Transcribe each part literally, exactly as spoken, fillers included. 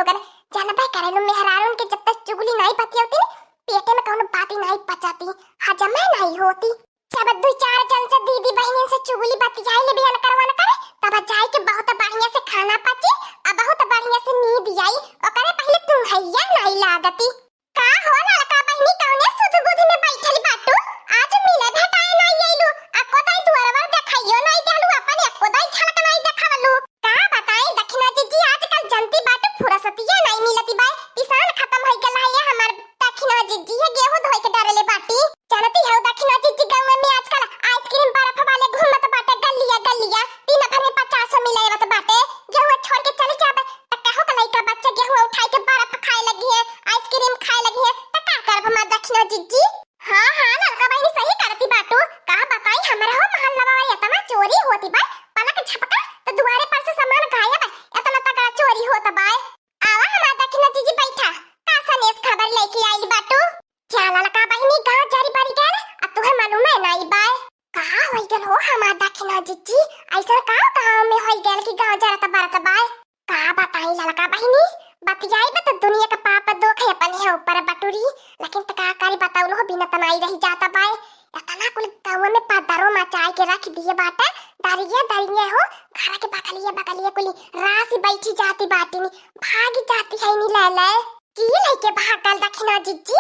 कर जानबे करेलू, मेहरारून के जब तक चुगली नाई बतियौती, पेटे में कौनो बाती नाई पचाती, हजमे नाई होती। जब दुई चार जन से दीदी बहिनी से चुगली बतियाई ले बिहान करवन करे, तब जाई के बहुत बढ़िया से खाना पची, आ बहुत बढ़िया से नींद आई। ओकरे पहले तू हैया नाई लागती। का हो ललका बहिनी, कौने सुध बुध में बैठल बाटू? आज मिले भेटाए नाई अइलू, एको दाई दुआरवर देखाइयो नाई देहलू, अपन एको दाई झलक नाई देखावलू। का बताई दखिना जिज्जी, आजकल जनती बाटू फुरसतिया नाई मिलती बाय, पिसान खतम होइ गल है ये हमार दखिना जिज्जी, ये गेहूं धोए के डरले बाटी। जनती हो दखिना जिज्जी, गाँव में आजकल आइसक्रीम बर्फ वाले घूमत बाटे गलिया गलिया, दिन भर में पचास मिलावत बाटे। गेहूं छोड़ के चले जाबे त केहू के लइका बच्चा गेहूं उठाई के बर्फ खाए लगी है, आइसक्रीम खाए लगी है, त का करब हमार दखिना जिज्जी? हाँ, हाँ, ललका बहिनी सही करती बाटू। का बताई, हमरे हो मोहल्ला में इतना चोरी होती बा, पलक झपका त दुआरे पर से सामान गायब, इतना तगड़ा चोरी होत बा। आवा हमार दखिना जिज्जी बैठा, का सनेस खबर लेके आइल बाटू? क्या ललका बहिनी, गाँव जरी बरी गल, आ तुहे मालूम है नाई बाय? का होइ गल हो हमार दखिना जिज्जी, ऐसा का गाँव में होइ गल कि गाँव जरत बरत बाय? का बताई ललका बहिनी, बतियाई बा त दुनिया का पाप दोख है अपन है ऊपर बटुरी, लेकिन त का करी, बताउल हो बिना तनाई रही जाता बाय। इतना कुल गाँव में पदरो मचाए के रख दिए बाटे, दरिया दरिया हो, घर के बगलिया बगलिया कुल रासी बैठी जाती बाटिन, भागी जाती है नी ले ले। की लइके भागल दखिना जिज्जी?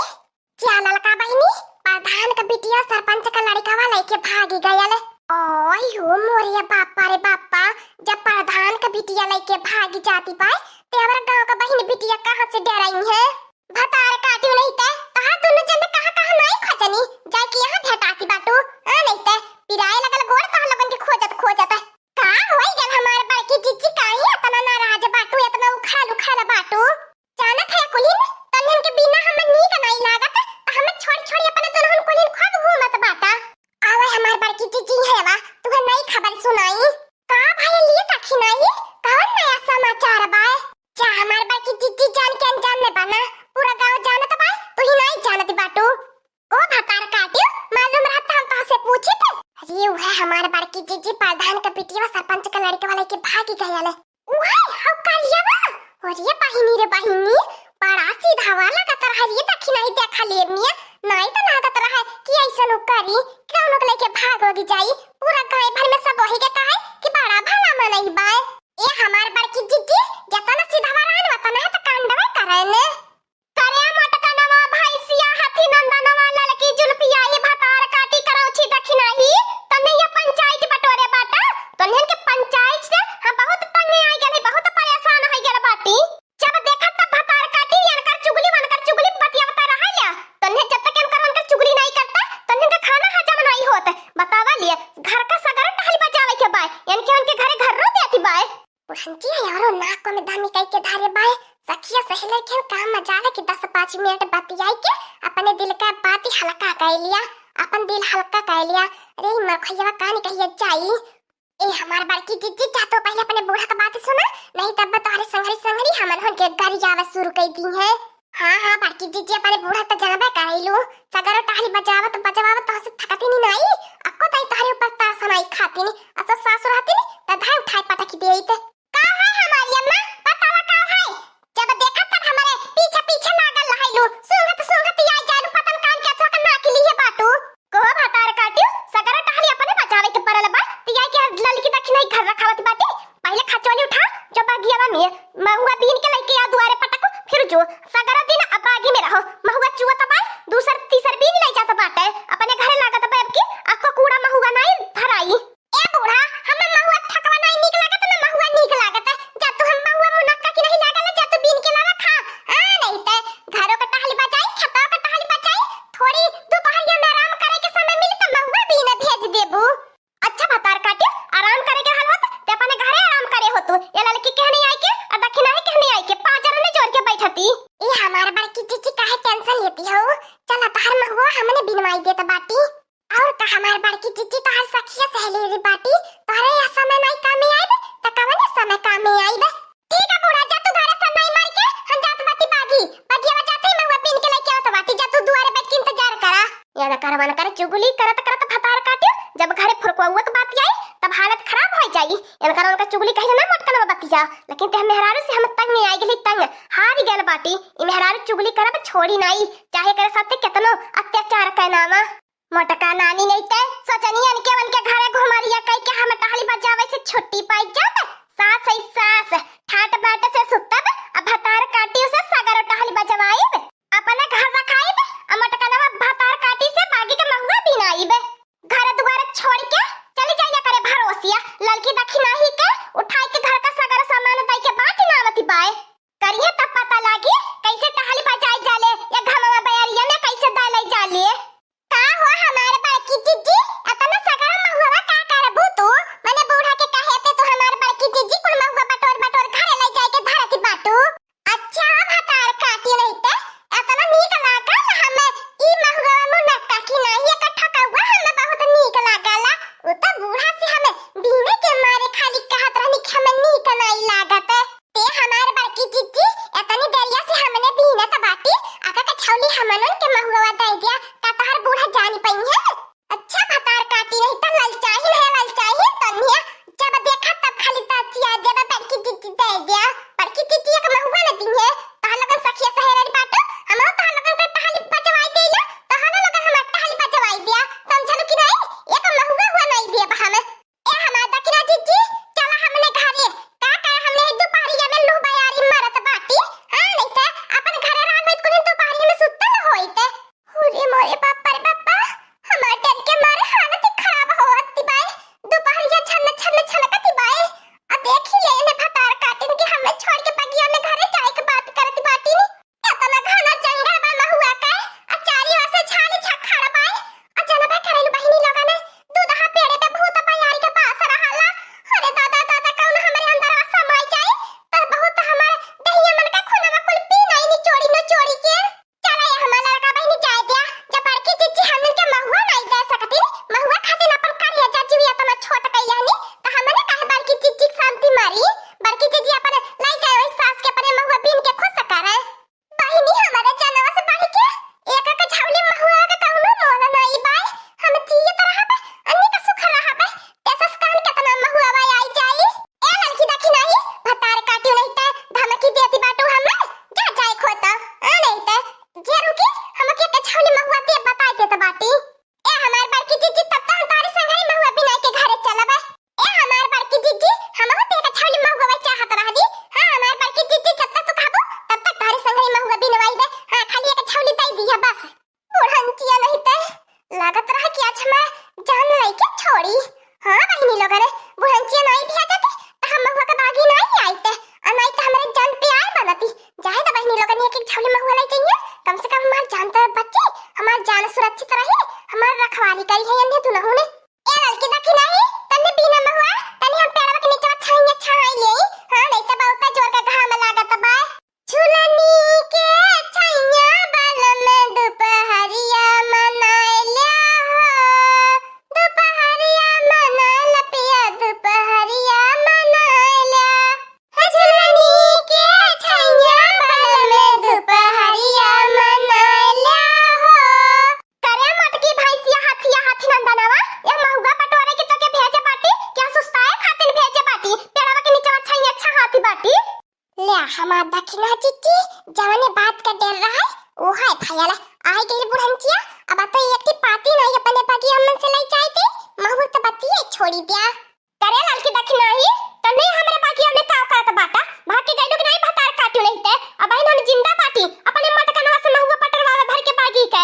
क्या ललका बहिनी, प्रधान का बिटिया सरपंच का लड़िकवा लइके भागी गयल। ओय हो मोरे बापा रे बापा, जब प्रधान का बिटिया लइके भागी जाती बाय, ते हमार गाँव का बहिन बिटिया कहाँ से डराई है? भतार काटियो नहीं ते, तहार दोनों जन कहाँ कहाँ नाई खोजनी, जाए के यहाँ भेटाती बाटू, आ नहीं ते, पिराए लगल गोड़ तहार लोगन के खोजत खोजत। का होई गल हमार बड़की जिज्जी, काहे इतना नाराज बाटू, इतना उखाल उखाल बाटू? जानत है कुलिन, तन्हन के बिना हम नीक नाई लागत, त हम छोड़ छोड़ अपने दुल्हन कुलिन खूब घूमत बाटा। आवे हमार बड़की जिज्जी है वा, तुहे नई खबर सुनाई। का भइल ये दखिना, कौन नया समाचार बा? जा हमार बड़की जिज्जी, जान के अनजान में बना, पूरा गाँव जानत बा, तू ही नाई जानत बाटू। ओ भतार काटियो, मालूम रहत हम तोहसे पूछित। अरे उहे हमार बड़की जिज्जी, प्रधान के बिटिया सरपंच के लड़िकवा लइके भागी गयल। उहे हौ करियवा? अरे बहिनी रे बहिनी, बड़ा सीधावा लागत रहा रे, दखिना ही देखा लेनिया, नाई त लागत रहा कि ऐसन उ करी, कौनो के लइके भाग होगी जाई, पूरा गाँव भर में सब वही के कहे कि बड़ा भला मनई बाय। ए हमार बड़की जिज्जी, जतना सीधावा रहन वतना है त कांडवा करे ने। करे मोटकनवा, भैंसिया, हाथी नंदनवा, ललकी जुल्फिया, ई भतार काटी करौछी दखिना ही, तन्ने ये पंचायत बटोरे बाटा, तन्हन के पंचायत से हम बहुत तंग आ गए, बहुत परेशान हो गए बाटी। जब देखा तब भतार काटी, इनकर चुगली, वनकर चुगली बतियावता रहा लिया, तन्ने जब तक इनकर वनकर चुगली नहीं करता, तन्ने का खाना हजम नहीं होता। बतावा लिए, घर का सगरो टहली बजावे के बाय, इनके उनके घरे घर रो देती बाय। बुढ़ंची है यारो, नाक में दानी कई के धारे बाय। सखिया सहेले के काम मजाल है कि दस पाँच मिनट बतियाई के अपने दिल का बात ही हल्का कर लिया, अपन दिल हल्का कर लिया। अरे मरखैया कान कहिया जाई। ए हमार बड़की जिज्जी, जा तो पहले अपने बूढ़ा का बात सुना, नहीं तब तोहरे संगरी संगरी हमन होन के गरियावे शुरू कर दी है। हाँ, हाँ, बड़की जिज्जी, अपने बूढ़ा त जानबे करैलू। सगरो टहली बजावत, बजवावत तोहसे थकती नी नाई। अक्को ताई तोहरे ऊपर तरस नाई खाती नी। असो सासु रहती नी, त धाय उठाए पटकी देइत। का है हमारी अम्मा? बतावा का है? जब देखा तब हमारे पीछे पीछे लागल रहैलू। सूंघत सूंघत आई जालू, पतन कान के अथवा के नाक लिए बाटू। को भतार काटियो, सगरो टहली अपने बजावे के परल बा। तिया के ललकी दखिना ही घर रखावत बाटी। पहले खचोली उठा, जो बगियावा में महुआ बीन के लइके आ दुआरे पटको, फिर जो सगरो दिन अब बागी में रहो। महुआ चुअत बा, दूसर तीसर बीन ले जात बाटे। अपने घरे लागत बा अब की अक्को कूड़ा महुआ नाई भराई। ए बूढ़ा, हमें महुआ ठकवा नाई नीक लागत, ना महुआ नीक लागत। जा तू हम महुआ मुनक्का की नहीं लागल, जा तू बीन के लावा खा। आ नहीं ते घरों के टहली बजाई, खेतों के टहली बजाई, थोड़ी दोपहरिया में आराम करे के समय मिली त महुआ बीन भेज देबू। अच्छा भतार काटी, आराम करे के हाल होत, ते अपने घरे आराम करे हो तू। ये ललकी कहने आई के, आ दखिना ही कहने आई के, पाँच जने जोड़ के बैठती। ए हमार बड़की जिज्जी काहे tension लेती हो? चला तोहर महुआ हमने बिनवाई देत बाटी। और का हमार बड़की जिज्जी तोहर सखिया सहेली रे बाटी, तोहरे या समय नाई कामे आइब, त कवने समय कामे आइब? ठीक है बूढ़ा, जा तू घरे सनाई मार के, हम जात बाटी बागी। बगिया जाते ही महुआ बीन के लेके आवत बाटी, जा तू दुआरे बैठ के इंतजार करा। याद करवन कर चुगली करत करत भतार काटियो, जब घरे फुरकौआ के बात आई, तब हालत खराब हो जाई। इनकर उनकर चुगली कहिले ना मोटकनवा बतिया, लेकिन ते मेहरारू से हम तंग आई गेली, तंग हारि गइल बाटी। ई मेहरारू चुगली करब छोड़ी नाई, चाहे करे साथे केतनो अत्याचार करनावा। मोटका नानी नहीं ते सोचनी इनके उनके घरे घुमरिया कई के हम टहली बजावे से छुट्टी पाई जात। सास है सास, ठाट बाट से सुतब, अब भतार काटी उसे सगरो टहली बजवाइब। अपने घर रखाइब, आ मोटकनवा भतार काटी से बागी के महुआ बिनाइब। घर दुआर छोड़ के चली जाइया करे भरोसिया, ललकी दखिनाही के उठाई के घर का सगरो सामान दई के बाटी नावती बाय। करिहे तब पता लागी कैसे टहली बजाई जाले, या घमवा बयरिया में कैसे दलई जाले। का हो हमार बड़की जिज्जी, अतना सगरो महुआ का करबू तू? मने बूढ़ा के कहे पे तू हमार बड़की जिज्जी कुल महुआ बटोर बटोर घरे लई जाए के धरती बाटू। अच्छा, भतार काटी नहीं ते, एतना नीक लागल हमें ई महुआ मुनक्का की नाही, एक ठकौआ हमें बहुत नीक लागल। उ तो बूढ़ा से हमें बीने के मारे खाली कहत रहनी कि हमें नीक नहीं लागत। ते हमार बड़की जिज्जी, एतनी देरिया से हमने बीनत बाटी, अका के छौली हमनन के महुआ दे दिया, का तोहर बूढ़ा जानी पइहे? अच्छा भतार काटी नहीं त ललचाही नहीं ललचाही तनिया, जब देखा तब खाली त चिया देबे बड़की जिज्जी दे दिया। बड़की जिज्जी एक महुआ न दी है, तोहर लोगन सखिया सहेली बाटो, हमरो तोहर लोगन के टहली बजवाई देला, तोहर लोगन हमार टहली बजवाई दिया, समझलू कि नहीं? एक महुआ हुआ नहीं दिया बा हमें। ए हमार दखिना जिज्जी, चला हमने घरे, का करे हमने ही दोपहरिया में लू बयारी मरत बाटी, हाँ नहीं त अपन घरे रहन में कुल दोपहरिया में सुतल होइत। अरे मोरे बाप रे बापा, हमार डर के मारे हालत ही खराब होत बाय। दोपहरिया छन छन छनकत बाय। आ देखी ले इन्हें भतार काटिन के हमें छोड़ के बगिया में घरे जाए के बात करत बाटिन। एतना घना जंगल बा महुआ के, आ चारी ओर से झाली झखड़ बाय। आ जनबे करेलू बहिनी लोगन, दूधहा पेड़े पे भूत बयारी के बास रहला। अरे दादा दादा, कौन हमरे अंदर समाई जाए, त बहुत हमार दहिया मन का खूनवा कुल पी नहीं निचोड़ी निचोड़ी के। चला ये हमार लड़का बहिनी जाए दिया, जब बड़की जिज्जी हमन के महुआ नहीं दे सकती, महुआ खातिर अपन करिया चाची भी इतना छोट कइले हनी, त हमने काहे बड़की जिज्जी के शांति मारी? बड़की जिज्जी अपन लाई जाए वही सास के अपने महुआ बीन के खुश करे। बहिनी हमारे जनवा से बढ़ के एक एक झौली महुआ के कौनो मोल नहीं बाय, हम जियत रहबे, अन्नी का सुख रहबे, कैसे कान केतना महुआ बाय आई जाई। ए लड़की देखी नहीं, भतार काटियो नहीं ते धमकी देती बाटू हमें, जा जाए खोता, आ नहीं ते जे रुकी, हमके के छौली महुआ दे बताई देत बाटी। ए हमार बड़की जिज्जी, तब तो हम तोहरे संगही महुआ बिनाई के घरे चलबे। ए हमार बड़की जिज्जी, हमहू ते के छौली महुआ चाहत रहली। हाँ, हमार बड़की जिज्जी, जब तक तू कहबू, तब तक तोहरे संगही महुआ बिनवाई दे। हाँ, खाली एक छौली दे दिया बस। बुढ़ंचिया नहीं ते, लागत रहा कि आज हमार जान लेके छोड़ी। हाँ बहिनी लोगन, बुढ़ंचिया नहीं भेजत, त हम महुआ के बागी नहीं आइत, आ नहीं त हमरे जान पे आए बनती। जाए त बहिनी लोगन, एक एक झौली महुआ ले जाइए, कम से कम हमार जान त बची, हमार जान सुरक्षित रही, हमार रखवाली करी है अन्य दुनहु ने। ए ललकी देखी नहीं, तन्ने बीना महुआ, तन्ने हम पेड़वा के नीचे छाइया छाई लेई। हाँ, नहीं त बहुत जोर के घाम लागत बा। झुलनी के छैया बलम दुपहरिया मनाए ल्या हो, दुपहरिया मनाए ल्या पिया, दुपहरिया मनाए ल्या। हे झुलनी के छैया बलम दुपहरिया मनाए ल्या हो। करे मोटकी भैंसिया हथिया हथी नंदनवा, ये महुआ बटोरे के तोके भेजे बाटी, क्या सुस्ताए खातिर भेजे बाटी, पेड़वा के नीचवा छैया छहाती बाटी। ल्या हमार दखिना जिज्जी, जवने बात का डर रहा है, वो है भयल। आई गई बुढ़ंचिया, अब तो एक ठी पाती नहीं अपने बगिया मन से लई जाए दे, महुआ तो बतिये छोड़ी दिया। करे ललकी दखिनाही, तन्ने हमरे बगिया में का करत बाटा? भाग के गइलू कि नहीं भतार काटियो नहीं ते? अबहिन हम जिंदा बाटी, अपने मटकनवा से महुआ पटरवावे भर के बागी के।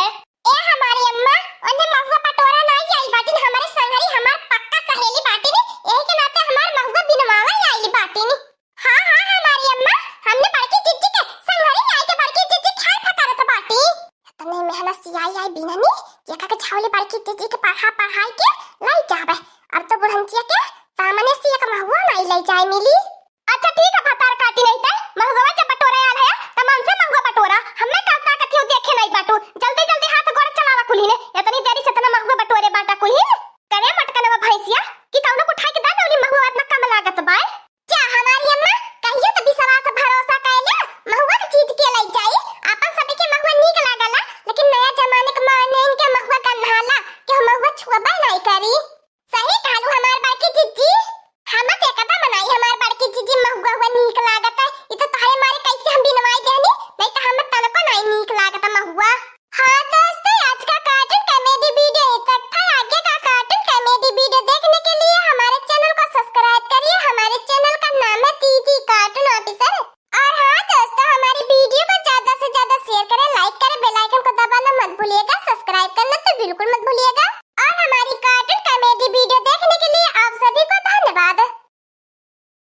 ए हमारी अम्मा, ओन्ने महुआ पटोरा नाई आई बाटिन, हमारे संगरी हमार पक्का सहेली बाटिन, यही के नाते हमार महुआ बिनवावे आई बाटिन। हाँ, हाँ, हमारी अम्मा, हमने बड़की जिज्जी के संगरी आई के बड़की जिज्जी ख्याल फकरत बाटी। तने मेहनत से आई, आई बिननी, ये का के छावली बड़की जिज्जी के पढ़ा पढ़ाई के लाई जाबे। अब तो बुढ़ंचिया के सामने से एक महुआ नाई लाई जाए मिली। अच्छा ठीक है, भतार काटी नहीं ते, महुआ जब बटोरे आल है, त मन से महुआ बटोरा, हमने का ताकत हो देखे नहीं बाटू, जल्दी जल्दी हाथ गोड़ चलावा कुली ने, इतनी देरी से इतना महुआ बटोरे बाटा कुली ने। करे मटकनवा भैंसिया, कि कौनो उठाई के दा दौली महुआ इतना कम लागत बाय।